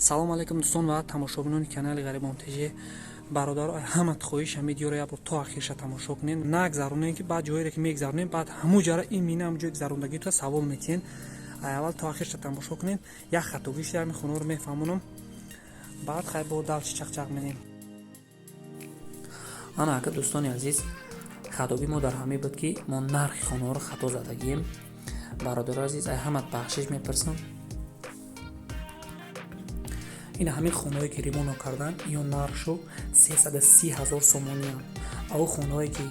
Салом алейкум, дӯстон ва тамошобинони канали Ғарибон ТЖ. Бародаро, ҳамат хоҳиш, ҳамин видеоро як бор то ахирша тамошо кунед, нагзаронем, ки баъд ҷоере ки мегзаронем, баъд ҳамун ҷара ин мина ҳам ҷои гзарондагита савол метиҳен. Аввал то ахирша тамошо кунед. Як хатогиш ҳамин хонаро мефаҳмонам, баъд хай бо далчи чақчақ менем. Ана, ака, дӯстони азиз, хатогӣ мо дар ҳамин буд, ки мо нархи хонаҳоро хато задагием. Бародари азиз, ай ҳамат бахшиш мепурсам. Ин ҳамин хонаҳое ки ремонт кардан, ё нархшо 330 000 сомонианд. Ав хонаҳое ки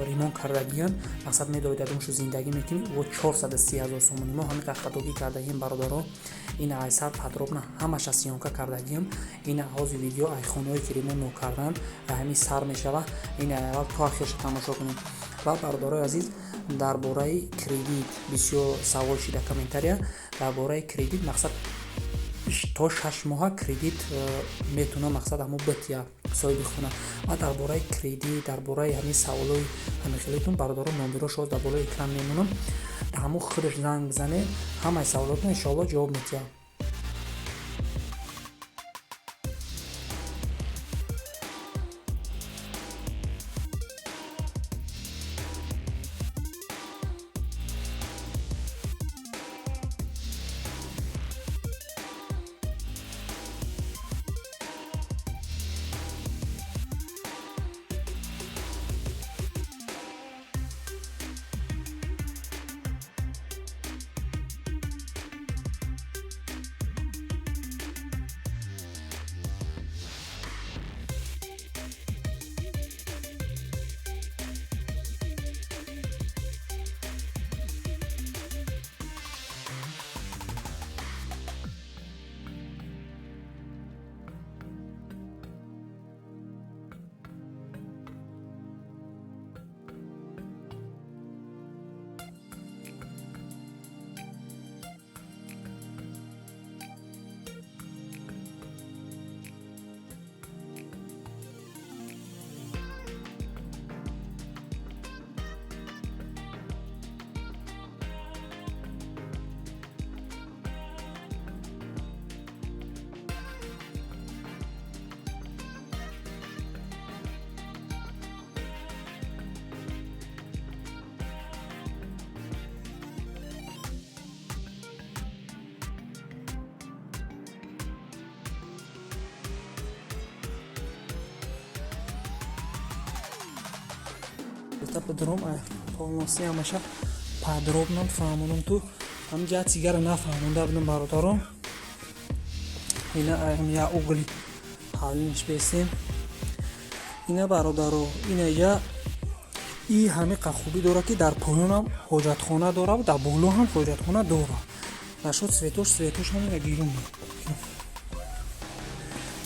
ремонт кардагиянд, мақсад медоред, дадумшо зиндагӣ мекунӣ, во 430 000 сомонӣ. Мо ҳамин қадр хатогӣ кардагием, бародаро. Ин айсар подробно ҳамаша съёмка кардагиям. Ин ҳози видео ай хонаҳое ки ремонт нокарданд, ҳамин сар мешава. Ин аввал то ахирша тамошо кунед. Ва, бародарои азиз, дар бораи кредит бисёр савол шида комментария. Дар бораи кредит, мақсад, то 6 моҳа кредит метавона, мақсад, ҳамо бития соҳиби хона. Ва дар бораи кредит, дар бораи ҳамин саволҳои ҳамихелитон, бародаро, номеро шо дар болои экран мемонам, дар ҳамо худаш занг бизанед, ҳамаи саволотон иншоалло ҷавоб метиҳам. Бидаром, полностью ҳамаша подробно фаҳмонам. Ту ҳамин ҷа цигара нафаҳмонда будам, бародарон. Ина я угли ҳавлинаш бесем. Ина, бародаро, ина я и ҳамиқа хубӣ дорад, ки дар поёнам ҳоҷатхона дорад, дар боло ҳам ҳоҷатхона дорад. Нашуд светош, светош ҳам гирум.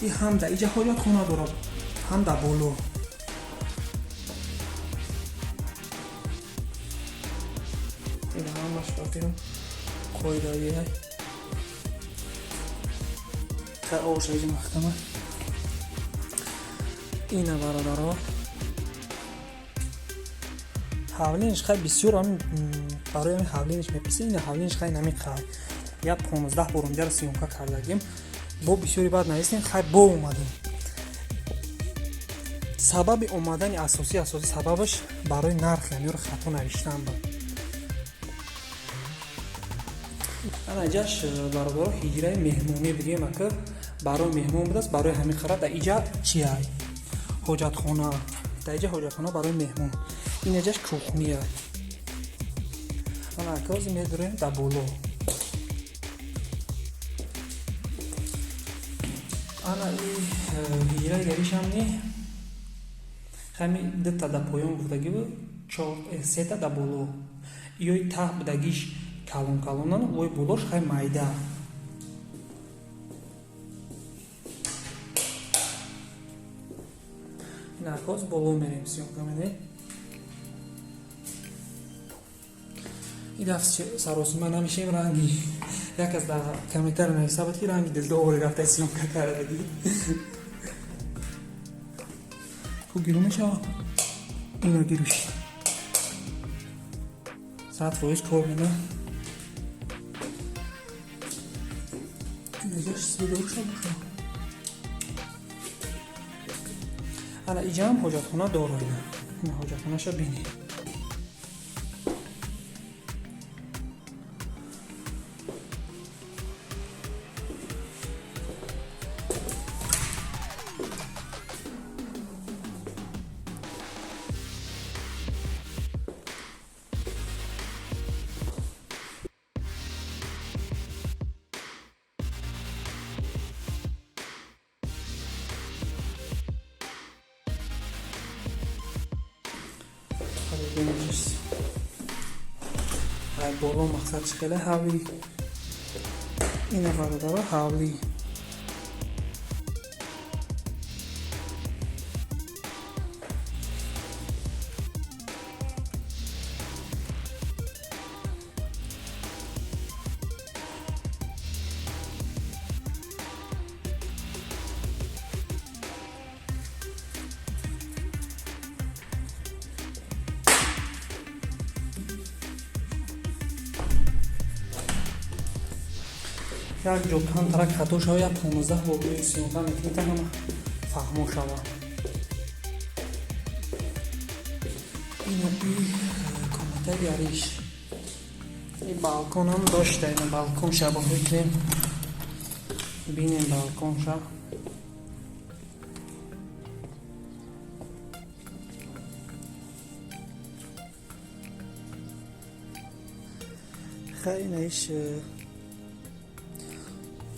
И ҳам дар иҷа ҳоҷатхона дорад, ҳам дар боло. Ин ҳамаш бафирм қоидаи оша маҳкама. Ина, бародаро, ҳавлинаш хай бисёр барои ҳамин ҳавлинаш мепурсед. Ина ҳавлинаш хай нами қай як 15 бор онҷаро съёмка кардагим, бо бисёри баъд нависем. Хай, бо омадем. Сабаби омадани асосӣ сабабаш барои нархи ҳамёро хато навиштан буд. Ана иҷаш, бародаро, ҳиҷраи меҳмонӣ бигем, ака, барои меҳмон будааст. Барои ҳамин қара дар иҷа чиай ҳоҷатхона, дар иҷа ҳоҷатхона барои меҳмон. Ин иҷаш кухния. Ана, ака, ҳозир медурем дар боло. Ана и ҳиҷраи даришам не, ҳами дута дар поён гуфтагӣ буд, сета дар боло. Иёи таҳ будагиш калон калонан, вой болош хай майда. Нархоз боло мерем, съёмка менем. И дафт саросима намешем. Ранги як аз дар комментарий нависта буд, ки ранги дилдовори рафта съёмка кардагӣ ку гиру мешавад. Ина гируши 100% кор мена. Инҷаш свидорша боша. Ана иҷаам ҳоҷатхона дора. Ина ина ҳоҷатхонаша бинед. Боло мақсад чӣ хеле ҳавлӣ. Ина, бародаро, ҳавлӣ. Як ҷо камтарак хато шава, як 15 бор съёмка мекунед, ҳама фаҳмо шава. Ина и комнатаи гариш. И балконам дошта. Ина балконша бикунем, бинем балконша. Хай, ина иш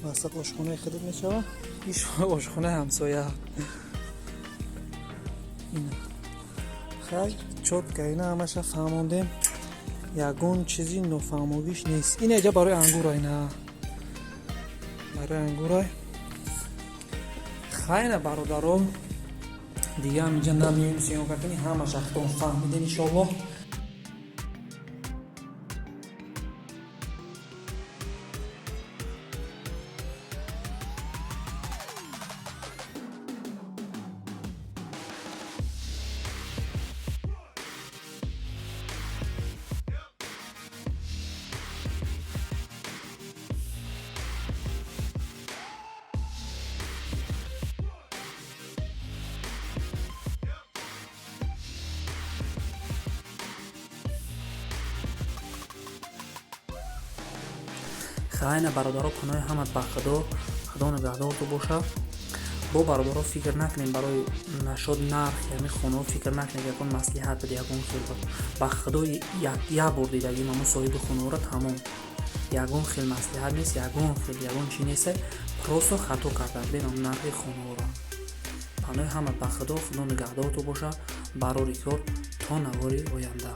васат ошхонаи худат мешава, иш ошхонаи ҳамсоя. Хай, чётко ина ҳамаша фаҳмондем, ягон чизи нофаҳмогиш нест. Ина иҷа барои ангура, ина барои ангура. Хайна, бародаро, дига ҳам иҷа намеоем съёмка кунӣ, ҳамаша худтон фаҳмидем, иншоаллоҳ. Хайна, бародаро, паноҳи ҳамат ба Худо, Худо нигаҳдорту боша. Бо бародаро, фикр накунем барои нашод нархи ҳамин хонаҳо, фикр накунед, ягон маслиҳат буд, ягон хел. Ба Худо, як бор дидагим ҳамун соҳиби хонаҳоро, тамом, ягон хел маслиҳат нест, ягон хел, ягон чи нест, просто хато карда будем ҳамун нархи хонаҳоро. Паноҳи ҳамат ба Худо, Худо нигаҳдорту боша. Барори кор, то навори оянда.